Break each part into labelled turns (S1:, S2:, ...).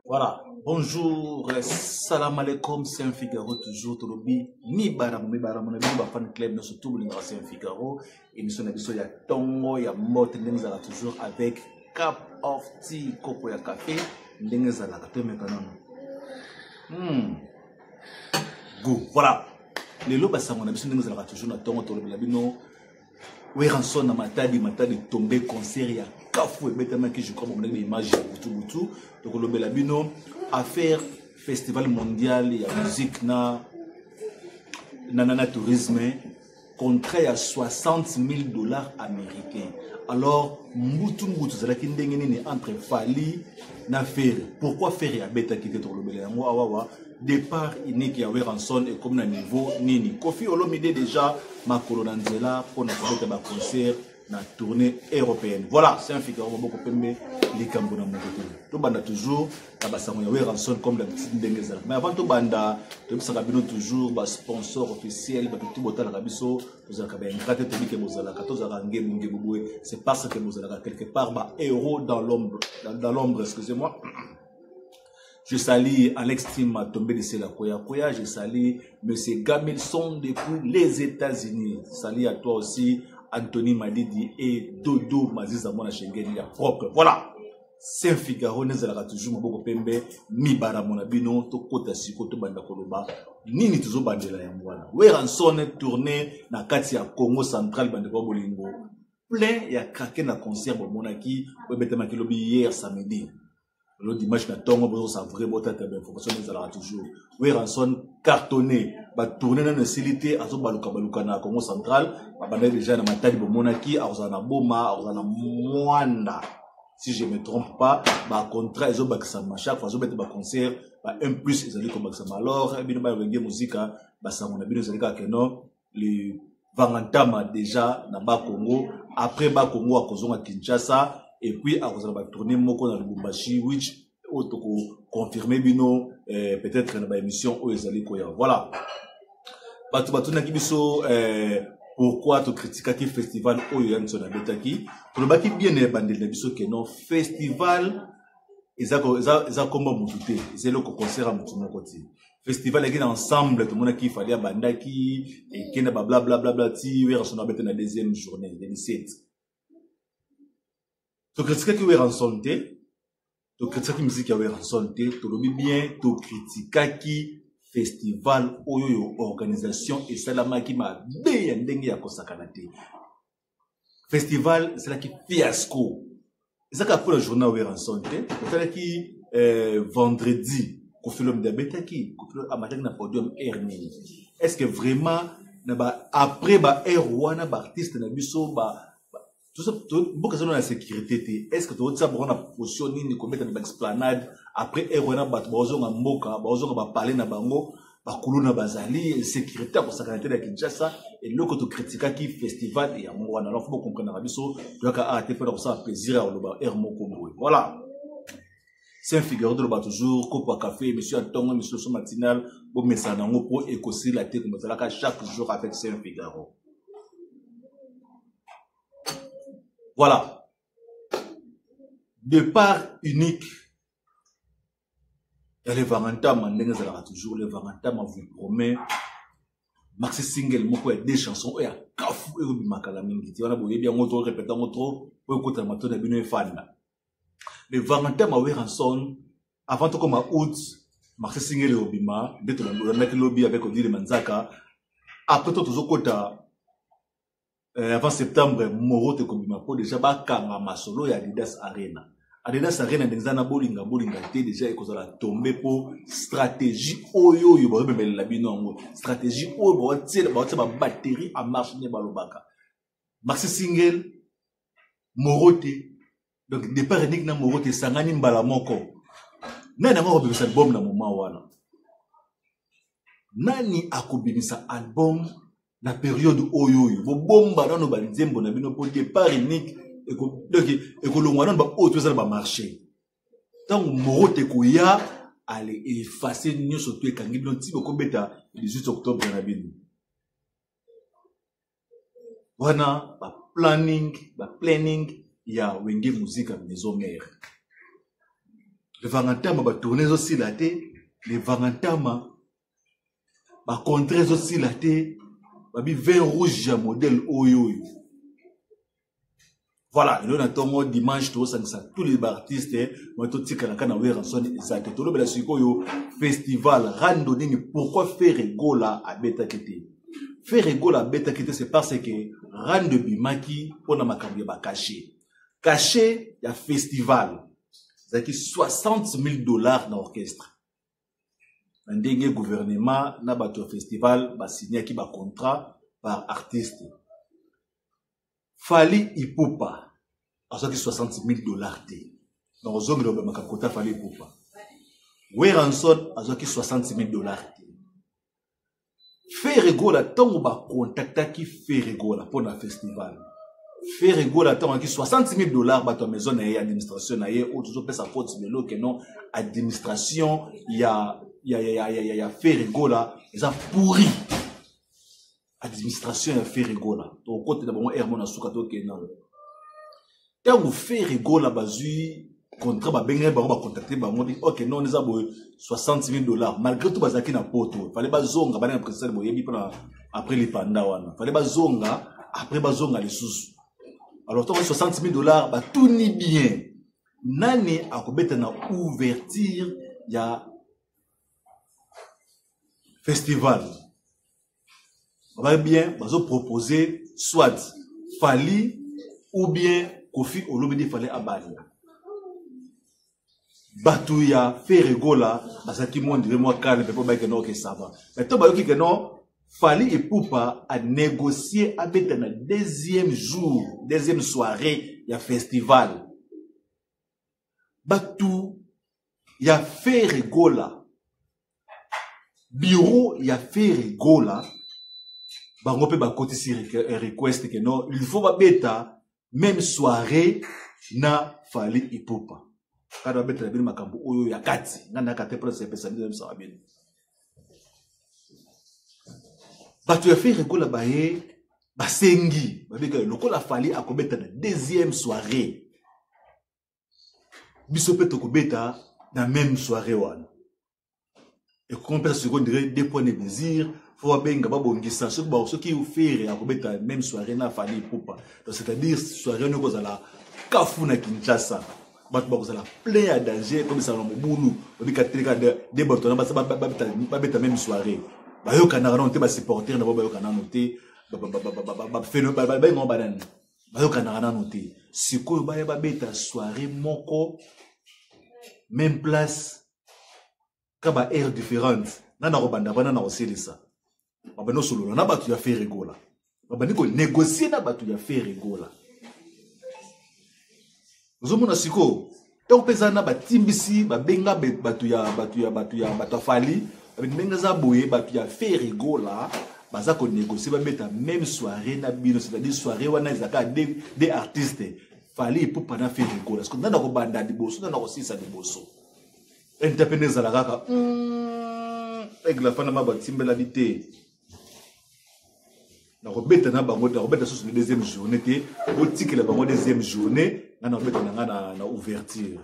S1: Voilà, bonjour, salam alaikum, c'est un Figaro toujours, tolobi, mi baramo, mi baramo, na bino ba fan club, nous surtout bolingaka c'est un Figaro, émission na biso ya tongo, ya mbote, ndenge ezalaka toujours avec cup of tea, kopo ya café, ndenge ezalaka, tomeka nano. Goût, voilà. Lelo basango na biso ndenge ezalaka toujours na tongo, tolobela bino Werrason na Matadi, Matadi tombé concert ya kafu ebetamaki, je crois bomonaki ba image ya butu butu. Tokolobela bino affaire festival mondial ya musique na tourisme, contrat ya 60 000 $ américains. Alors mbutu mbutu ezalaki ndenge nini entre Fally na Ferre? Pourquoi Ferre abetaki te? Tokolobela yango awawa. Départ unique ya Werrason ekomi na niveau nini? Koffi Olomide déjà makolo na nzela mpona kobeta baconcert na tournée européenne. Voilà, c'est un Figaro, maboko pembe, likambo na moto te. Tobanda toujours na basango ya Werrason comme d'habitude ndenge ezalaka. Mais avant tobanda, toyebisaka bino toujours basponsor officiel, bato tu botalaka biso, tozalaka baingrat te, toyebi ke bozalaka, tozalaka ngebu ngebu boye, c'est parce que bozalaka quelque part ba héros dans l'ombre, dans l'ombre, excusez-moi. Je salue Alex Tima, tombé de la Koya Koya. Je salue Monsieur Gamilson depuis les États-Unis. Salut à toi aussi, Anthony Madidi et Dodo Maziza Mona Schengen, ya propre. Voilà. Saint Figaro, nezalaka toujours maboko pembe, mibara mona bino, tokota siko, tobanda koloba. Nini tozobandela yango wana? Werrason tournée na kati ya Congo central, bandeko ya bolingo. Plein ya craqué na concert bomonaki, oyo ebetamaki lobi hier samedi. Le dimanche na ntongo bozosavre, botata bainformation ezalaka toujours. Werrason cartonné, batourne nano esili te, azobaluka baluka na Congo central. Babandaki déjà na Matadi, bomonaki, akozala na Boma, akozala na Mwanda si je me trompe pas. Bacontrat ezobakisama chaque fois azobeta baconcert, ba 1 plus ezali kobakisama. Alors bino bayowenge muzika, basango na bino ezali kaka keno le Vangantama déjà na Bakongo. Après Bakongo, akozonga Kinshasa et puis akozala batourne moko na Lubumbashi, which oyo tokoconfirme bino peut-être na baémission oyo ezali koya. Voilà, bato batunaki biso pourquoi tokritikaki festival oyo ya Nson abetaki. Tolobaki bien na ebandeli na biso ke non, festival eza komba motu te, eza eloko concert ya motu moko te. Festival eki na ensemble, tomonaki Fally abandaki, ekenda bablablabla ti Werrason abete na deuxième journée ya 17. Tokritikaki Werrason te, tokritikaki musique ya Werrason te. Tolobi bien, tokritikaki festival oyo oyo organisation esalamaki mabe ya ndenge ya kosakana te. Festival esalaki fiasco, eza kaka mpona journée ya Werrason te. Otalaki vendredi, Koffi Olomide abetaki, Koffi amataki na podium air nini? Est ce que vraiment na ba après ba air wana, baartiste na biso ba mboka eza na sécurité te, est ce que tokotia bango na position nini kobeta na baesplanade après air wana? Bato bazonga mboka, bazonga bapale na bango, bakuluna bazali, insécurité akosakana te na Kinshasa. Eloko tokritikaki festival yango wana. Alors faut bocomprenaka biso, toyaka awa te mpona kosala plaisir ya koloba aire moko boye. Voilà, Saint Figaro, toloba toujours kopo ya café, émission ya ntongo, émission so matinale, bomesana yango mpo ekosila te, komozalaka chaque jour avec Saint Figaro. Voilà, départ unique ya le Vangantama, ndenge ezalaka toujours. Le Vangantama vous promet maxi single moko ya deux chansons oyo ya kafu ekobimaka la mingi te. Wana boyebi yango, to répéter yango trop po ekotana mato na bino efanda. Le Vangantama Werrason, avant tokoma août, maxi single ekobima nde tolandaki lobi avec Odile Manzaka. Après to tozokota avant septembre, moro tekobima mpo déjà bakanga masolo ya Adidas Arena. Adidas Arena ndenge eza na bolinga bolinga te, déjà ekozala tombe mpo stratégie oyo oyo bazomemelela bino yango, stratégie oyo baotia babatterie en marche nde balobaka maxi single moro te. Donc départ unique na moro te esangani mbala moko. Nani yango akobimisa album na moment wana? Nani akobimisa album na periode oyo oyo bobomba nano banzembo na bino mpo départ unique donc ekolongwa nano baoyo to eza na bamarché? Ntango moro te koya, ale efase nyonso to ekangi bino nti bokobeta 18 octobre na bino wana, baplanning, baplanning. ya Wenge Musica Maison Mère. Le Vangantama ba tourner ezosila te, le Vangantama ba contrat ezosila te, babi vin rouge ya modèle oyo oyo. Voilà, lelo na ntongo dimanche tozosangisa tous les artistes moi totikalaka na Werrason eza te. Tolobela sikoyo festival rando nini, pourquoi Ferre Gola abetaki te. Ferre Gola abetaki te, c'est parce que rando ebimaki mpona makambo ya bacachet. Cachet ya festival ezalaki 60 000 dollars na orchestre. Na ndenge gouvernement na bato ya festival basignaki ba contrat par artiste. Fally Ipupa azwaki 60 000 dollars te. Donc ozongela obamaka kota Fally Ipupa. Werrason azwaki 60 000 dollars te. Ferre Gola ntango bakontaktaki Ferre Gola mpo na festival. Ferre Gola ntango azwaki 60 000 dollars bato ya maison na ye administration na ye oyo tozopesa faute lelo ke non administration ya Ferre Gola eza pourri. Administration ya Ferre Gola tokotela bango air mona suka tokende nango. Ntango Ferre Gola bazwi contrat babengaki bango bacontacte bango bi ok non eza boye 60 000 dollars malgré tout bazalaki na poto fallait bazonga bana na président boyebi mpona après lipanda wana fallait bazonga après bazonga lisusu. Alors ntango 60 000 dollars batuni bien nani akobeta na ouverture ya festival. Ba bien bazo proposer soit Fally ou bien Koffi Olomide fallait abali. Bato ya Ferre Gola bazalaki mwa ndire mwa calme mpo bayeke no ok ça va. Mais to bayoki ke non Fally Ipupa a négocier abeta na deuxième jour, deuxième soirée ya festival. Bato ya Ferre Gola, bureau ya Ferre Gola bango mpe bakotisi request ke non il faut babeta même soirée na Fally Ipupa. Kada babetela bino makambo oyo ya kati nga nayaka te mpona sepesa bino yebisaka bino. Bato ya Ferre Gola baye basengi babika lokola Fally akobeta na deuxième soirée biso mpe tokobeta na même soirée wana. Ekompesa sikoyo ndire deux points de mesure fo babenga babongisa soki ba soki Ferre akobeta même soirée na Fally Ipupa. Donc c'est-à-dire soirée wana ekozala kafu na Kinshasa, bato bakozala plein ya danger comme ça na mobulu babika teleka de bato na basa babeta même soirée bayokanaka nano te, ba supporter na bango bayokana nano te, babenga banani bayokanaka nano te. Sikoyo baya babeta soirée moko même place ka ba aire différente na na kobanda bana na kosilisa babandi kosolola na bato ya Ferre Gola, babandi konégocier na bato ya Ferre Gola. Ozomona sikoyo ntango mpe eza na batimbisi babenga bato ya bato ya bato ya bato ya Fally, ndenge eza boye bato ya Ferre Gola baza konégocier babeta même soirée na bino, c'est-à-dire soirée wana ezalaka deux artistes Fally Ipupa na Ferre Gola. Parce que nani akobanda liboso, nani akosilisa liboso. Ente mpe nde ezala kaka, aigle afanda ma batimbelaki te. Nakobeta na bango, nakobeta susu na deuxième journée te, botikela bango deuxième journée, nga nakobeta na nga na ouverture.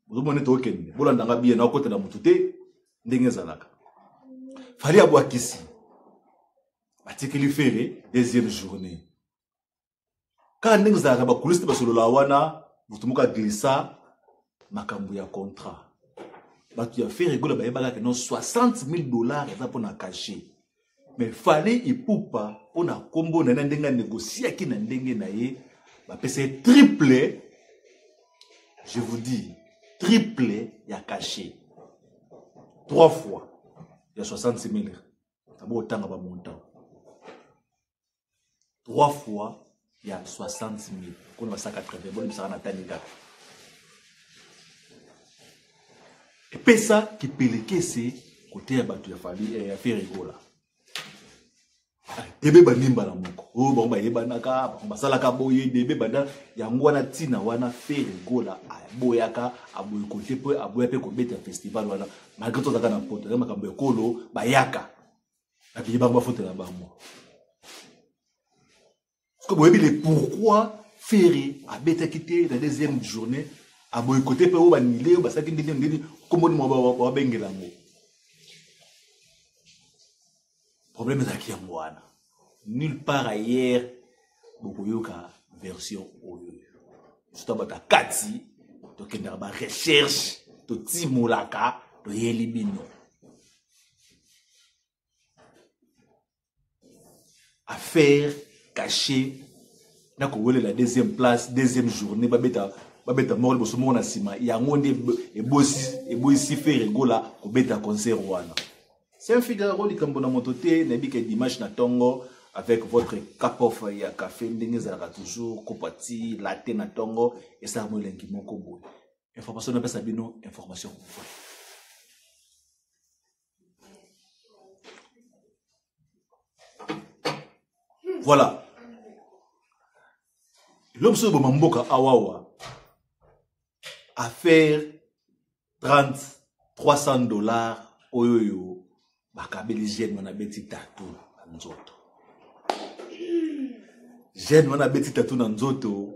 S1: Bozomona nete okende, bolanda nga bien, nakokotela motu te ndenge ezalaka. Fally abwakisi, batikeli Ferre deuxième journée. Kaka ndenge ezalaka bakulisi te basolola wana, moto moko aglissa makambo ya contrat. Bato ya Ferre Gola bayebaka ke non 60 000 dollars eza mpona cachet, mais Fally Ipupa mpona nkombo na ye na ndenge anégociaki na ndenge na ye, bapesa ye triple, je vous dis triple ya cachet, 3 fois ya 60 000. Nabo otanga ba montant 3 fois ya 60 000 kuna basaka 80 bolimbisaka na tani kaka. Epesa kipelekese kote ya bato ya Fally, ya Ferre Gola. Debe banimba na moko oyo bango bayebanaka, bango basalaka boye debe banda yango wana ntina wana Ferre Gola aboyaka aboyi kote mpe aboya mpe kobeta festival wana malgré tozalaka na poto eza makambo ekolo bayaka babiye bango bafutela bango. Parce que boyebi le pourquoi Ferre abetaki te na deuxième journée aboyikote mpe oyo banile oyo basalaki ndenge ndenge nkombo nini babengela yango problème ezalaki yango wana nulle part ailleurs bokoyoka version oyo surtout bato ya kati tokendaka ba recherche totimolaka toyeli bino affaire cachée na kowelela deuxième place deuxième journée babeta babeta moko liboso moko na nsima yango nde eboyisi Ferre Gola kobeta concert wana. C'est un Figaro likambo na moto te nayebi ke dimanche na tongo avec votre cup of ya café ndenge ezalaka toujours kopo ti latte na tongo esalaka mo elengi moko boye information napesa bino information vraie. Voilà. L'homme sur mboka awawa affaire 30 300 $ oyoyo bakabeli jeune wana abeti tatu na nzoto. Jeune wana abeti tatu na nzoto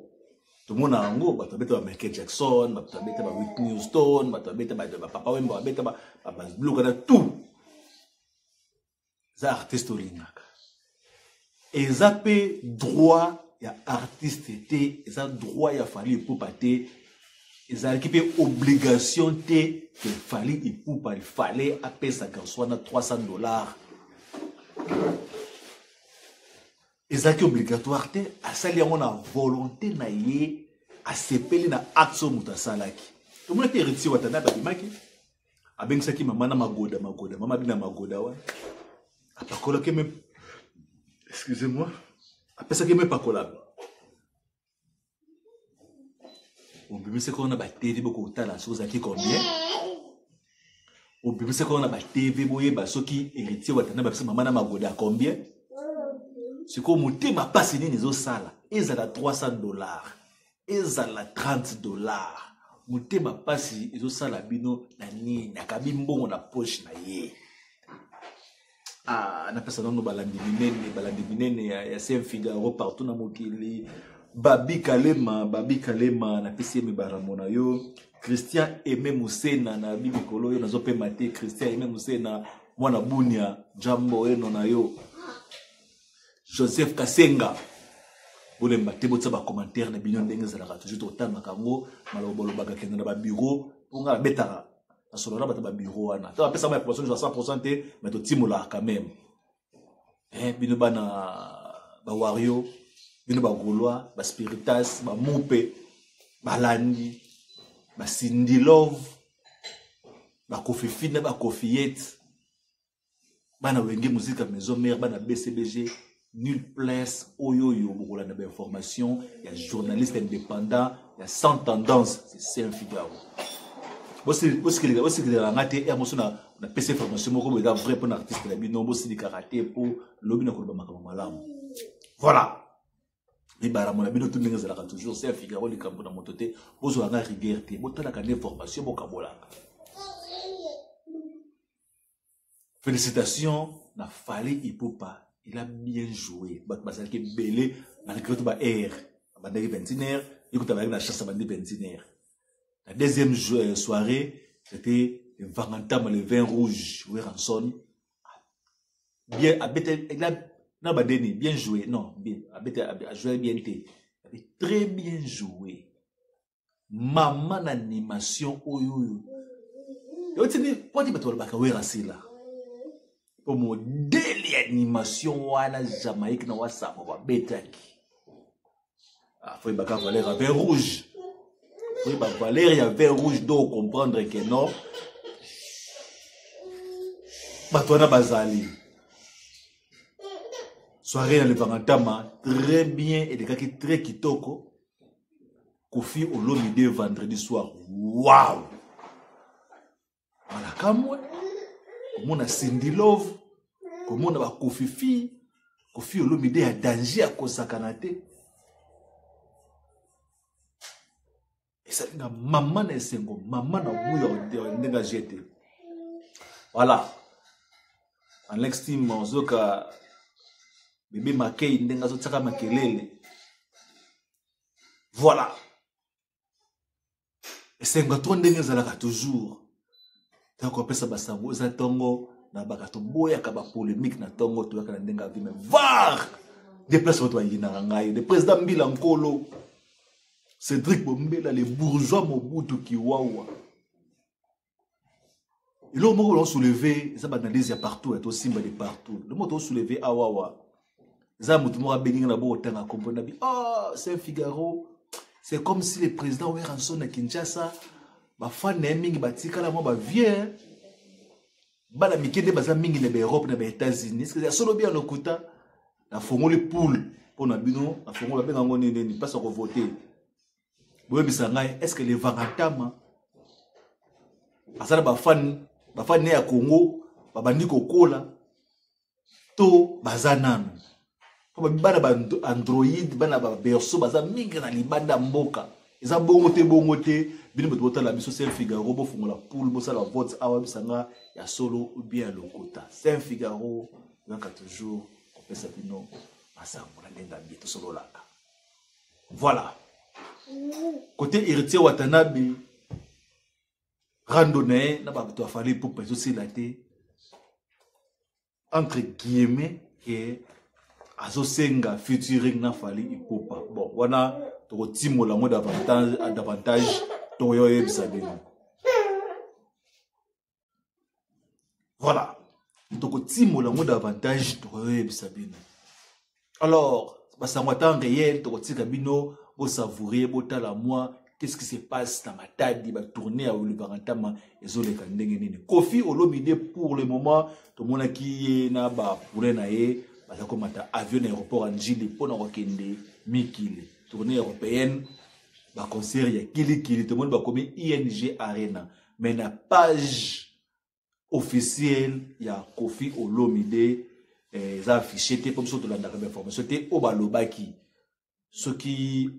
S1: tomona yango bato babeta ba Michael Jackson, bato babeta ba Whitney Houston, bato babeta ba Papa Wemba, babeta ba biloko na tout. Eza artiste olingaka. Eza pe droit ya artiste te, eza droit ya Fally Ipupa te. Ezalaki pe obligation te que Fally Ipupa il fallait apesa garçon wana 300 $. Ezalaki obligatoire te, asali yango na volonté na ye, asepeli na acte oyo moto asalaki. Tomonaki Héritier Watanabe abimaki, abengisaki mama na magoda, magoda, mama abina magoda wana. Apakolaki me, excusez-moi, apesaki me pakolami. Obimisaki wana ba TV bokotala soki ozalaki combien. Obimisaki wana ba TV boyeba soki Héritier Watanabe apesa mama na magoda ya combien. Sikoyo motema pasi nini ezosala, ezala 300 $, ezala 30 $, motema pasi ezosala bino na nini? Akabi mbongo na poche na ye. Ah, napesa nano balandi minene, balandi minene ya Saint Figaro partout na mokili. Babi Kalema, Babi Kalema, napesi ye mibaramo na yo. Christian Aimé Musena na bi mikolo yo nazopema te. Christian Aimé Musena, mwana Bunia, jambo eno na yo. Joseph Kasenga, bolemba te, botia ba commentaire na bino ndenge ezalaka toujours totangaka yango, maloba bolobaka kende na ba bureau mpo nga nabetaka nasolola na bato ba bureau wana to bapesa ba information ya 100% te, mais totimolaka quand même. Eh, bino bana ba wario, bino ba gaulois, ba spiritas, ba mupe, balandi, ba Cindy Love, ba Kofi na ba Kofiette, bana Wenge Musica Maison Mère, bana BCBG, nulle place oyo oyo bokolanda ba information ya journaliste indépendant ya sans tendance, c'est Saint Figaro. Bosikeleka nga te, er moso na pesa information moko boye eza vrai mpona artiste na bino, bosilikaka te mpo lobi na koloba makambo malamu. Voilà. Mibaramo na bino tu ndenge ezalaka toujours Saint Figaro likambo na moto te, bozwaka nga rigueur te, botalaka nde information bokabolaka. Félicitations na Fally Ipupa, il a bien joué. Bato bazalaki ebele malgré tout ba air. Abandaki 21 heures, ekuta bazalaki na chasse abandi 21 heures. La deuxième soirée, c'était Vangantama, le vin rouge, Werrason. Bien, abete, il a, non, Badeni, bien joué. Non, bien, abete, a joué bien té. Avait très bien joué. Maman animation oyo oyo. Yo tini, po ti bato balobaka Wera sila. Po modèle ya animation wana Jamaïque na wasabo babetaki. Ah, faut yebaka valeur ya vin rouge. Faut yeba valeur ya vin rouge do comprendre que non. Bato wana bazali. Soirée ya Levangantama très bien elekaki très kitoko. Koffi Olomide vendredi soir. Waouh! Malakamwe, komona Cindy Love, komona ba Koffi fille, Koffi Olomide ya danger ya kosakana te. Ezali na mama na esengo, mama na buya ndenge aje te. Voilà. Alex Tim ozoka bébé Makei ndenge azotiaka makelele. Voilà, esengo to ndenge ezalaka toujours ntango kopesa basango eza ntongo na baka toboyaka bapolémique na ntongo, toyaka na ndenge ya vie. Mais var de place bato bayinaka ngai, le président Mbila Nkolo Cédric Bombela, le bourgeois Mobutu Kiwawa. Eloko moko na soulever eza baanalyse ya partout ya tosimba de partout. Le moko tosoulever awawa eza motu moko abengi nga na bo kotanga kombo na bi. Oh, c'est un Figaro, c'est comme si le président Werrason na Kinshasa, bafan na ye mingi batikala mwa bavieux, bana mike nde baza mingi na baEurope, na baÉtats-Unis. Est-ce ya solo bien lokuta? Nafongoli poule mpo na bino, nafongoli, babenga yango nini nini, mpasi ya kovote. Boyebisa ngai, est ce que levangantama aza na bafani, bafani ne ya Congo babandi kokola to baza nanu? Po bana ba android, bana ba berceau baza mingi na libanda mboka. Eza bongo te, bongo te. Bino bato botala biso, Saint Figaro, bofungola poule, bosala vote awa, bisanga ya solo ou bien ya lokuta. Saint Figaro kaka toujours kopesa bino masango na ndenge ya bie tosololaka. Voilà, côté Héritier Watanabe, rando na ye na bato ya Fally Ipupa ezosila te, entre guillemets ke azosenga featuring na Fally Ipupa. Bon, wana tokotimola yango davantage, davantage tokoyoyebisa bino. Voilà, tokotimola yango davantage, tokoyoyebisa bino. Alors basango ata réel, tokotika bino bosavoure, botala mwa qu'est-ce qui se passe na Matadi, batournée ya Oliver Ntama ezoleka ndenge nini. Koffi Olomide, pour le moment tomonaki ye na bapoulain na ye baza komata avion na aéroport ya Njili mpona kokende mikili, tournée européenne, baconcert ya kilikili. Tomoni bakomi ING Arena, mais na page officielle ya Koffi Olomide eza affiché te, mpo biso tolandaka bainformation te oyo balobaki. Soki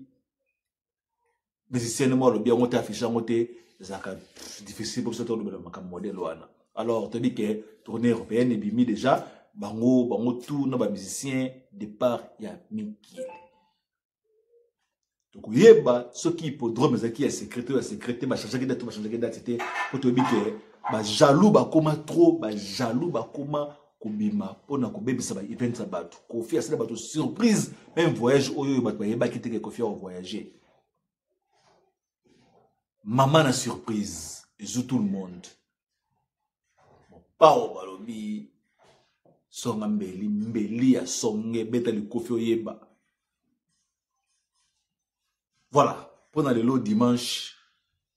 S1: musicien mo alobi yango te, affiche yango te, ezalaka difficile mpo biso tolobela makambo modèle wana. Alors toyebi ke tournée européenne ebimi déjà, bango bango tout na bamusicien, départ ya mikili. Tokoyeba soki hippodrome ezalaki ya secret to ya secret te, bachangeaki date to bachangeaki date te, mpo toyebi ke bajaloux bakoma trop, bajaloux bakoma kobima mpona kobebisa baevent ya bato. Koffi asala bato surprise, même voyage oyo oyo bato bayebaki te ke Koffi akovoyage. Mama na surprise ezu tout le monde. Mopao balobi songa mbeli, mbeli ya songe beta likofi oyeba. Voilà, mpona lelo dimanche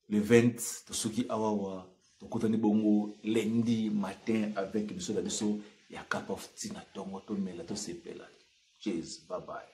S1: le 20, tosuki awawa. Tokutani bongo lundi matin avec biso na biso ya cup of tea na ntongo, tomela, tosepela. Cheers, bye bye.